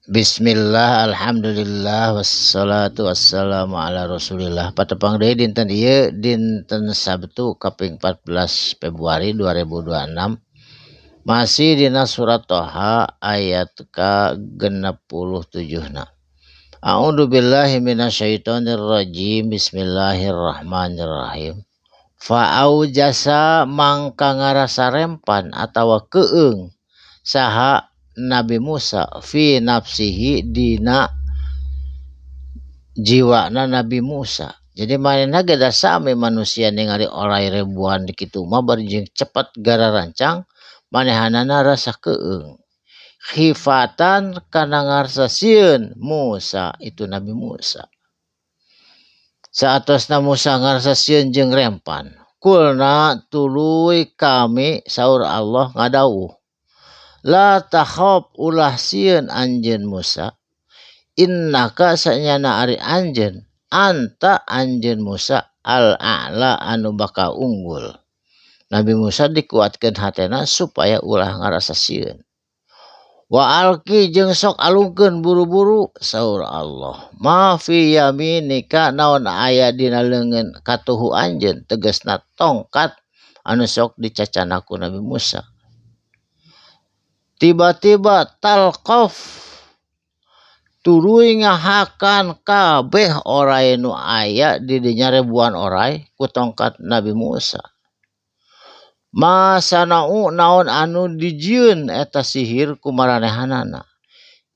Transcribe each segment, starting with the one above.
Bismillah, alhamdulillah, wassalatu wassalamu ala rasulillah. Patepang deui dinten ieu, dinten Sabtu kaping 14 Februari 2026, masih dina surat Toha ayat ka 67 na. A'udzu billahi minasyaitonir rajim. Bismillahirrahmanirrahim. Fa'aujasa mangka ngarasa rempan atawa keung saha Nabi Musa fi nafsihi dina jiwana Nabi Musa. Jadi manehna ge da sami manusia ningali oray ribuan kitu mah bari jeung cepat gararancang manehanana rasa keung. Khifatan kana ngarasa sieun Musa itu Nabi Musa. Saatosna Musa ngarasa sieun jeung rempan. Kulna tuluy kami saur Allah ngadawuh. La takhaf ulah sieun anjeun Musa. Innaka sanyana ari anjeun anta anjeun Musa al-a'la anu bakal unggul. Nabi Musa dikuatkeun hatena supaya ulah ngarasa sieun. Wa alqi jeung sok alungkeun buru-buru saur Allah. Ma fi yaminika naon aya dina leungeun katuhu anjeun tegasna tongkat anu sok dicacana ku Nabi Musa. Tiba-tiba talqaf tuluy ngahakan kabeh oray nu aya di dinya ribuan oray ku tongkat Nabi Musa. Ma sanau naon anu dijieun eta sihir ku maranehanana.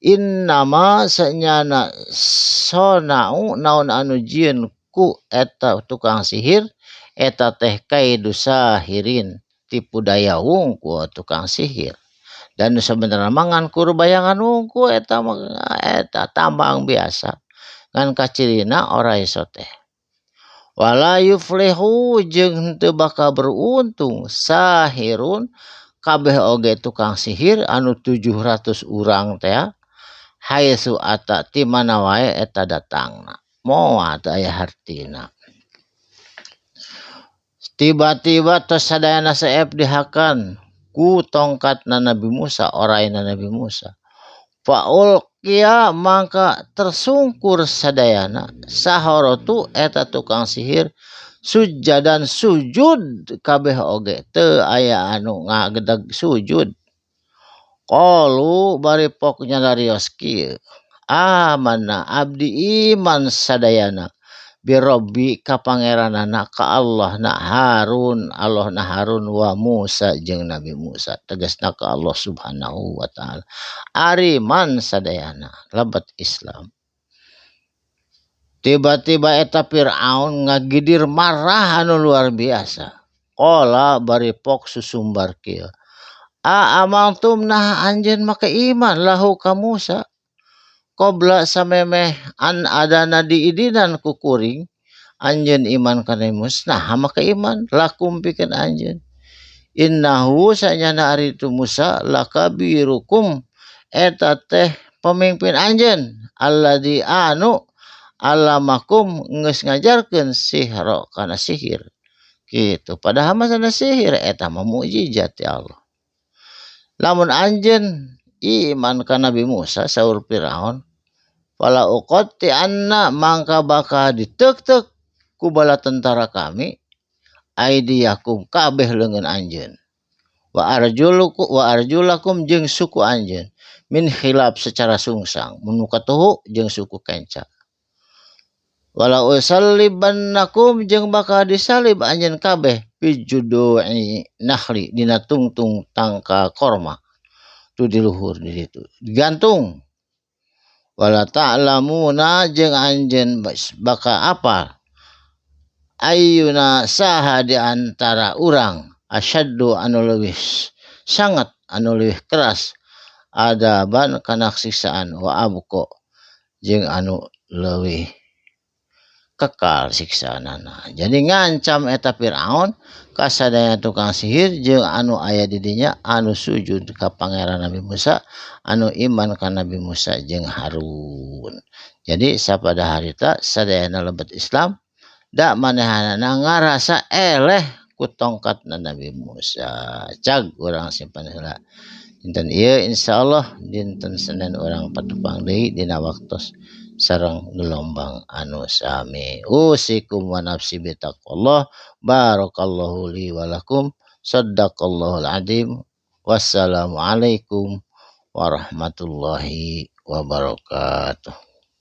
Innama sanyana sonau naon anu jieun ku eta tukang sihir eta teh kaidu sahirin tipu daya wungkul tukang sihir. Dan sebenarnya mangan kur bayangan wungkul eta mah eta tambang biasa ngan kacirina oray soteh. Wala yuflihu jeung henteu bakal beruntung sahirun kabeh oge tukang sihir anu 700 urang teh haitsu ata ti mana wae eta datangna moal teu aya hartina. Tiba-tiba tos sadayana seep dihakan ku tongkatna Nabi Musa orayna Nabi Musa. Faulqiya mangka tersungkur sadayana sahorotu eta tukang sihir sujadan sujud kabeh oge teu aya anu ngagedeg sujud. Qalu bari pok nyalarios kieu amanna abdi iman sadayana bi rabbi ka pangeranana ka Allah na Harun Allah na Harun wa Musa jeung Nabi Musa tegasna ka Allah Subhanahu wa taala ari man sadayana lebet Islam. Tiba-tiba eta Fir'aun ngagidir marah anu luar biasa. Qala bari pok susumbar kieu a amantum nah anjeun make iman lahu ka Musa qabla samemeh an adana diidinan ku kuring anjeun iman kana Musa nah make iman lakum pikeun anjeun innahu sanyana ari tu Musa lakabirukum eta teh pemimpin anjeun alladzi anu alamakum geus ngajarkeun sihra kana sihir kitu padahal mah sana sihir eta mah mukjizat ti Allah. Lamun anjeun iman ka Nabi Musa saur Firaun fala uqatti anna mangka bakal diteuk-teuk ku bala tentara kami aidiyakum kabeh leungeun anjeun wa arjulukum wa arjulakum jeung suku anjeun min khilaf secara sungsang mun katuhu jeung suku kenca wala usallibannakum jeung bakal disalib anjeun kabeh fi judu'i nakhli dina tungtung tangka korma tu di luhur di ditu digantung wala ta'lamuna jeung anjeun bakal apal ayyuna saha di antara urang asyaddu anu leuwih sangat anu leuwih keras adaban kana siksaan wa abqa jeung anu leuwih kekal siksaanana. Jadi ngancam eta Firaun kasadaya tukang sihir jeung anu aya di dinya anu sujud ka pangeran Nabi Musa anu iman ka Nabi Musa jeung Harun. Jadi sapada harita sadayana lebet Islam da manehanana ngarasa eleh ku tongkatna Nabi Musa. Cag urang simpan heula. Dinten ieu insyaallah dinten Senin urang patepang deui dina waktos sareng gelombang anu sami. Usikum wa nafsi bitaqwallah. Barakallahu li wa lakum. Saddaqallahul azim. Wassalamualaikum warahmatullahi wabarakatuh.